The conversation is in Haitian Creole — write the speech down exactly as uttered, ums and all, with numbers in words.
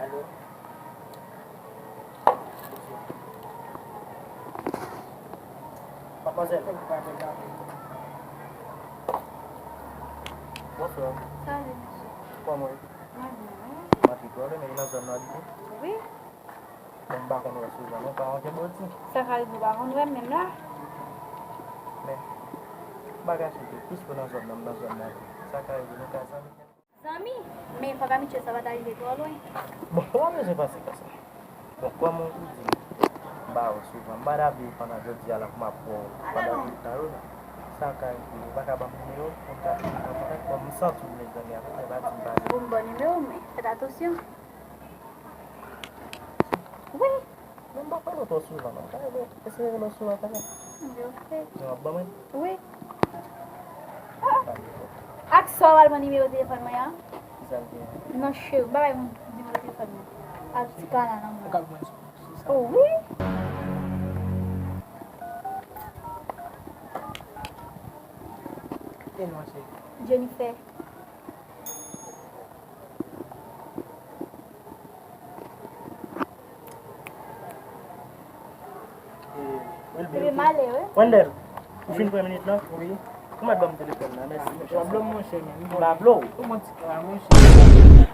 Alo? Madmwazèl. Bonswa. Salut, monsieur. Kòman w ye? Mwen byen, wi. M ap twò lwen, men e nan zòn nan w abite? Wi. Bon, m pa konn wè Souzan non, pa yon kè bòti. Sa ka rive w pa konn wè m menm la? Men, m pa kache tou, plis fò nan zòn nan, m nan zòn nan tou. Sa ka rive nou ka zanmi. Zanmi? Men fòk abitye sa pa ta rive twò lwen. Bon, ou pa bezwen panse konsa. Bon, kòm ou di, m pa wè w souvan, m pa ta vle pandan jodi a la pou m ap wè w pandan tout tan yo la. Sa ka rive, ou pa ka ban m nimewo w pou m ka antre an kontak? Bon, m santi w vle zanmi avè m, men pa di m pa vle. Bon, m ba w nimewo w, men fèt atansyon. Wi. Men m pa pale w twò souvan non. Ka rele, eseye rele w souvan kanmenm. Ok, ok. Jan w ap ban mwen? Wi. Ak sa w al pran nimewo telefòn mwen an? Kisa l gen? Non, cheri, m pa bay moun nimewo telefòn mwen. Ak ti kana nan mwen. Ou ka pran sou sa. Oh, wi. E non, cheri. Jennifer. Epi m ale, wi. Wendell, ou fin pran minit lan? Wi. Ou mèt ban m telefòn nan, mèsi. W ap blo m, monchè, men. M pa blo w. Ou manti, monchè.